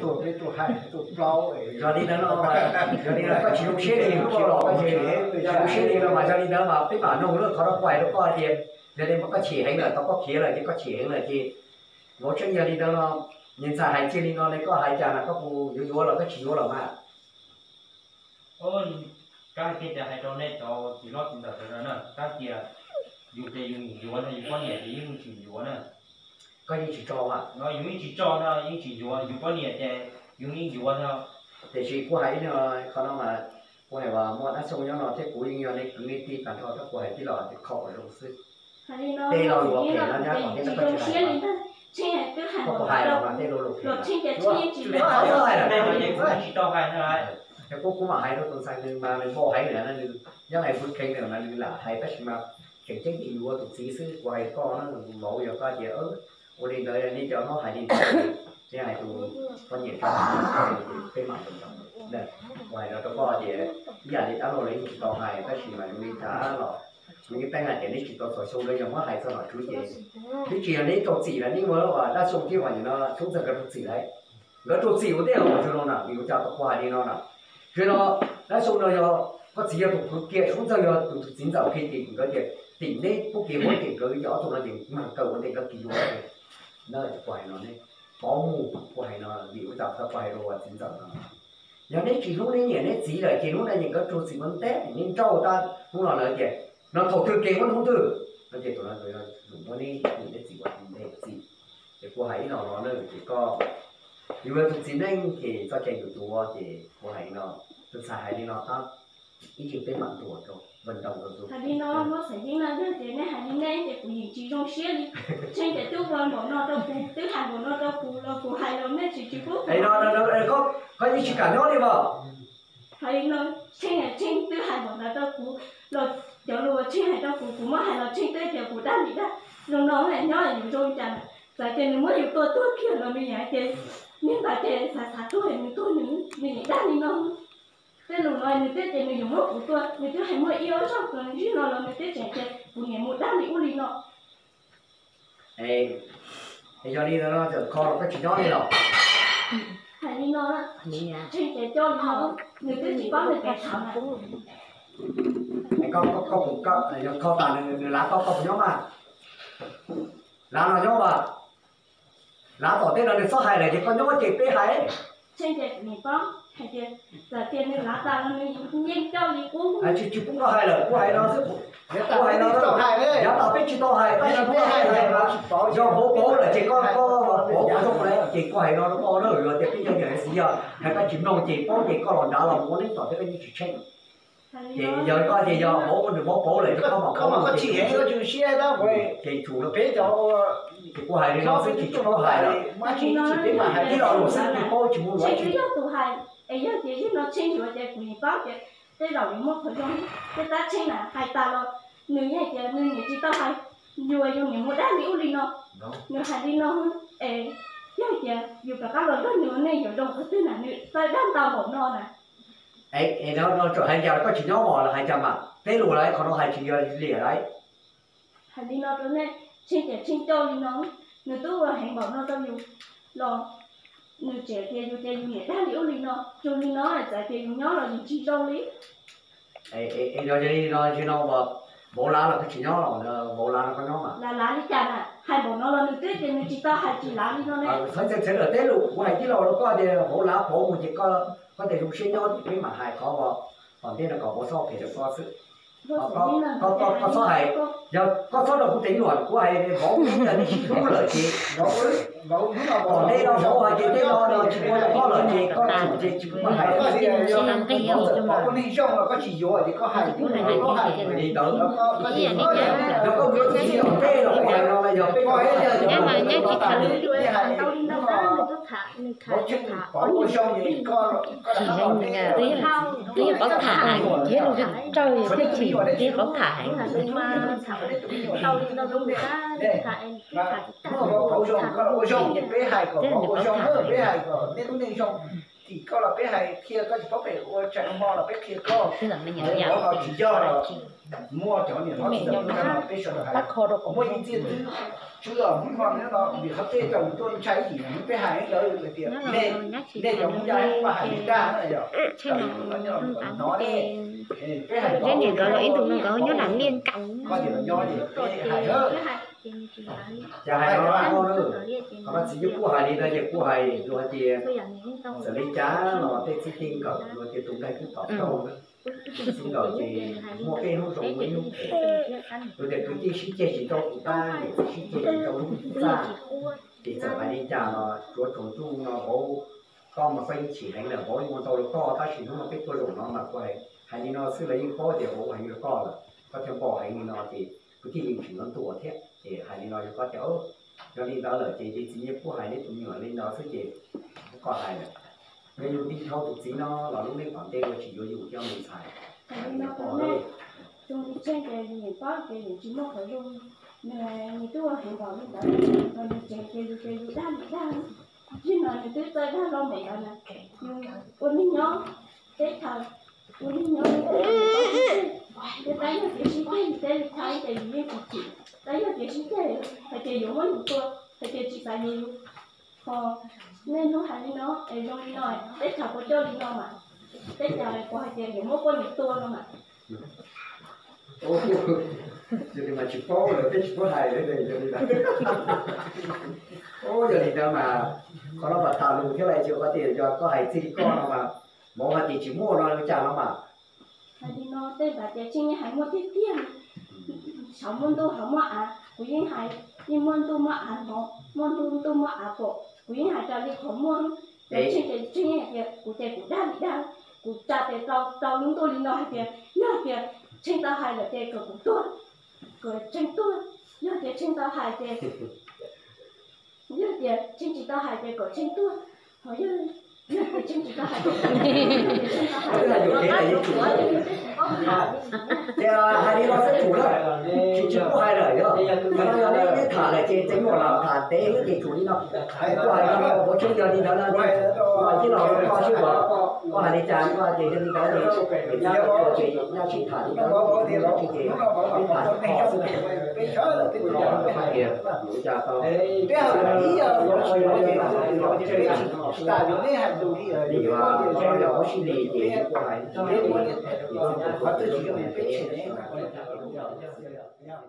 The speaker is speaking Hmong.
Tuaj peb tuaj hais tuaj plaub. Yog li ntawd no, yog li no koj tsis zoo siab li, hnub no los koj tsis zoo siab li no mas yog li ntawd mas peb mam nug lawm qhov no, kuv hais rau koj hais tias yog li mas koj chim heev lawm, tau koj khiav lawm ces koj chim heev lawm ces vauv Tsheej, yog li ntawd no, niag ntxhais hais kiag li no ne, koj hais cas na, koj puas yuav yuav los koj tsis yuav los mas? Kab tias hais rau nej cov txiv hlob txiv ntxawm sawv daws na, kab tias yus ces yus yuav no, yus poj niam ces yeej tsis yuav na. Koj yeej tsis tso mas? No yus yeej tsis tso no, yeej tsis yuav, yus poj niam ces yus yeej yuav no. Tiam sis kuv hais ib qho no mas, kuv hais uas muaj dab xyoo nyob no thiab kuv yeej yog nej kwv nej tij tag nrho, tab kuv hais tij laug hais tias kho kom zoo xwb. Tej lo lus phem no nyab kom nej tsis zoo siab li ntag. Koj puas hais los mas tej lo lus phem no? Tsis tau hais. Kuv, kuv mam hais rau tus ntxhais nws mas nws npau heev lawm na, nws yeej hais pw kheev lawm mas nws lam hais tab sis mas tseem ceeb tias yuav tus txiv xwb. Kuv hais koj na, tus vauv, yog koj tias ua li ntawd nej cov hlob hais li ntawd, nej hais tus poj niam tso, peb mam nrog. Kuv hais no rau koj tias ib yam li dab laug los yeej tsis tau hais tab sis mas zoo li cas los kuv yeej teeb hais tias neb tsis tau txog xyoo ntawd yog muab hais txog nom tswv ces twb tsis yog neb raug txim lawm, neb ua dab xyoo thiab uas nim no Xyoob Ntxawg nkawd raug txim lawm. Nkawd raug txim ua ntej los mus txog no na, vim ua cas koj hais li no na? Tsis no, dab xyoo no yog koj txiv yog tus kwv kiag, Xyoob Ntxawg yog tus txiv ntxawm kiag ces nkawd tias tim neb pub kev huab ces nkawd yog ob tug no ces mag kaw ua ntej nkawd kis yuav na. Kuv hais no ne, paub mus kuv hais no vim ua cas koj hais rau txiv ntxawm no. Yog neb tsis hlub neb niam neb txiv lawm ces hnub no ces nkawd raug txim ua ntej, neb nrauj tag hnub no lawm tias no thaum twg kev muab hnub twg no ces tus no yuav muab neb niam neb txiv ua ntej txim. Ces kuv hais ib lo no na ces koj yuav tus txiv neej ces txoj cai yus tuav ces kuv hais no, tus ntxhais hais li no tab, ib tsam peb mam ntuas rau, vaj ntaus rau tus. Hais li no muab xav yeeb no yog tias nej hais li nej ces kuv yeej tsis zoo siab li. Tsheej tias twb ua npaum no rau kuv, twb hais npaum no rau kuv los kuv hais los nej tsis tsis pub. Koj yeej tsis kam nyob li mas. Hais li no, Tsheej, Tsheej twb hais npaum ntawd rau kuv los cov lus Tsheej hais rau kuv, kuv muab hais los Tsheej twb tias kuv dag li dag zoo no nyob yus zoo cas. Txawm tias nws muab yus tua tuag kiag los nws yeej hais tias niag ntawd ces xav xav tuag nws tuag nws, nws yeej dag li no. Tej lus no nws twb tias nws yuav muab kuv tua, nws twb hais muaj ib ob zaug los nws zig no los nws twb tseem tias kuv niam mus dag li ub li no. Es yog li ntawd no txawm kho los koj tsis nyob li los? Hais li no, Tsheej ces coj li no, nws twb tsis paub nws kev tham na. Koj, koj, koj, yog kho tas nws lav tau koj puas nyob mas? Lav no nyob mas. Lav tom tej no nws txhob hais lawm ces koj nyob ces peb hais. Tsheej ces nws paub hais tias txawm tias nws lav tas los nws yeej coj li qub. Tsis, tsis pub koj hais lawm, kuv hais no xwb. Kuv hais no, yav tas peb tsis tau hais tab sis peb hais, yog vauv paub lawm ces koj, koj vauv paub zoo lawm ces kuv hais no rau koj na, yog tias peb yog niam txiv yog hais koj tsis mloog ces paub ces koj los nrad los ua neeb tom tej koj yeej tsis tsheej. Ces yog koj ces yog vauv, nws vauv paub lawm ces koj mam paub, koj tsis siab tab ces tsum rau peb cov. Ces kuv hais li no xwb tsis tshua hais lawm, ib lo lus xwb kuv paub tsis muaj. Tsheej twb yog tus hais, es yog tias yog no Tsheej yuav ces kuv yeej paub tias tej zaum yuav muaj qhov zoo. Tej tab Tsheej na hais tas los nws yeej tias nws niam tsis tau hais, yus yus niam mus dag li ub li no. Nws hais li no, es yog tias yus rov qab los nrog nws nej yuav zoo qhov twg na, nws txawj dag ntau npaum no na. Es no tseem hais cas los koj tsis nyob os los hais cas mas? Peb lus lawm, qhov no hais tsis yog liam lawm. Hais li no rau nej, Tsheej tias Tsheej coj li no, nws twb ua heev npaum no rau yus los nws tseem tias yus tias yus niam dag li ub li no, zoo li no txawm tias yus nyob los yus tsis zoo li. Yog li no, no vauv lav los koj tsis nyob los vauv lav no koj nyob mas? Lav, lav li cas na, hais npaum no los nws twb tias nws tsis tau hais tsis lav li no ne. Txhob txhawj txhawj lawm, tej lus kuv hais tij laug rau koj tias vauv lav pauv mus ces koj, koj tias zoo siab nyob ces peb mam hais qhov uas tom ntej no kom vauv txhob phem rau koj xwb. Koj txhob hais, yog koj txhob rau kuv teev luam, kuv hais vauv, yog nej sib hlub lawm ces vauv, tom ntej no vauv hais tias tej no no tsis ua rau koj lawm ces koj tsum ces tsis muaj hais. Vauv txawm pauv ua neeg zoo los koj tsis yuav ces koj hais li ntawd. Yog koj yuav tus txiv tom ntej los kuv hais no yog peb, twb yog paub tham heev thiab, twb yog paub tham heev. Thiab nws paub tham heev. Tim koj los peb hais qhia koj tsis paub phem ua tsam hmo los peb qhia koj. Vauv los tsis yog los Muaj cov niam hlob txiv ntxawm tuaj no peb sawv daws hais, muaj ib txhia twb tshwj los Hmoob no no vim qhov peb cov tuaj ntshai ib yim, peb hais ntawd tias nej cov Hmoob Yaj Hmoob Vaj hais li daj na yog, hnov ne, peb hais ntawd los ib ntus no nkawd nyob lam liaj nkaus, koj tias los nyob ces peb hais, cas hais no, qhov no txiv yeej kuj hais li no ces kuj hais luag tias txawm li cas los tej txij tej nkawm luag tias tus nqaij kuj tom tau na. Txij nkawm ces muaj peb hnub zoo muaj ib hnub phem, luag tias kwv tij sib ceg tsis tau tus tag, niam txiv sib ceg tsis tau lub txaj. Ces txawm hais li cas los tsuav tsaus ntuj no vauv, koj mas koj yeej chim heev lawm, vauv yeej ua ntau rau koj, tab sis hnub no peb tuaj zaum no mas kuv hais li no xwb los yeej paub tias vauv hais li rau koj lawm, koj thiaj npau heev li no ces kuv thiaj yeej tsis yuav ntuas thiab. Ces hais li no rau koj tias, yog li ntawd lawm ces niam txiv yeej kuj hais neb tus me nyuam li ntawd xwb ces koj hais lawm. Yog yus tiv dhau tus txiv no los lub neej tom ntej ua tsis yuav yus coj me ntxhais. Hais li no rau nej, tus txiv tseeg ces yus yeej paub ces yus tsis muaj qhov zoo, nws twb ua heev npaum li ntawd, nws tseem ces yus ces yus dag li dag, txij no nws twb txawj dag los mus ntawd na, yus ua neeg nyob teb chaws, ua neeg nyob, tab yog tias sib ceg, teb li thaib ces yus yeej tsis chim, tab yog tias sib ceg hais tias yuav muab nws tua, hais tias tsis xav yuav yus. Ho nej hnub hais li no es zoo li no, teb chaws puas coj li no mas, teb chaws puas hais tias yuav muab poj niam tua no mas. Yog li mas tsis paub lawm, peb tsis paub hais li, yog li ntawd. Yog li ntawd mas qhov no mas tham lus thiab lais, tsis ua tias yog koj hais txij li koj no mas, vauv hais tias tsis muaj no li cas no mas. Hais li no tej ntawd ces Tsheej yeej hais muaj tiag tiag, saum muaj ntuj hauv muaj av, kuv yeej hais, yeej muaj ntuj muaj av hnov, muaj ntuj ntuj muaj av pom, kuv yeej hais raws li qhov muaj. Ces Tsheej ces Tsheej yeej hais tias kuv ces kuv dag li dag, kuv tsa tes rau rau lub ntuj li no hais tias yog tias Tsheej tau hais lawm ces kom kuv tuag, kom Tsheej tuag, yog tias Tsheej tau hais ces, yog tias Tsheej tsis tau hais ces kom Tsheej tuag, ho yog, yog tias Tsheej tsis tau hais ces Tsheej tau hais. Ces hais li no xwb tsum na, tsis tsis kuj hais lawm yog, qhov no yog nej tham lawm ces tseem muaj los tham ntev ces tsum li no. Kuj hais li no, kuv tseem yog li ntawd no, kuv hais tij laug koj sib ua, koj hais li cas koj hais tias yog li ntawd ces, ces nyaj sib tham li ntawd, ces peb tham kho xwb, peb tham kho tias yuav cas tau. Li yuav, yog sib li ces kuj hais, ces txij tus no ces peb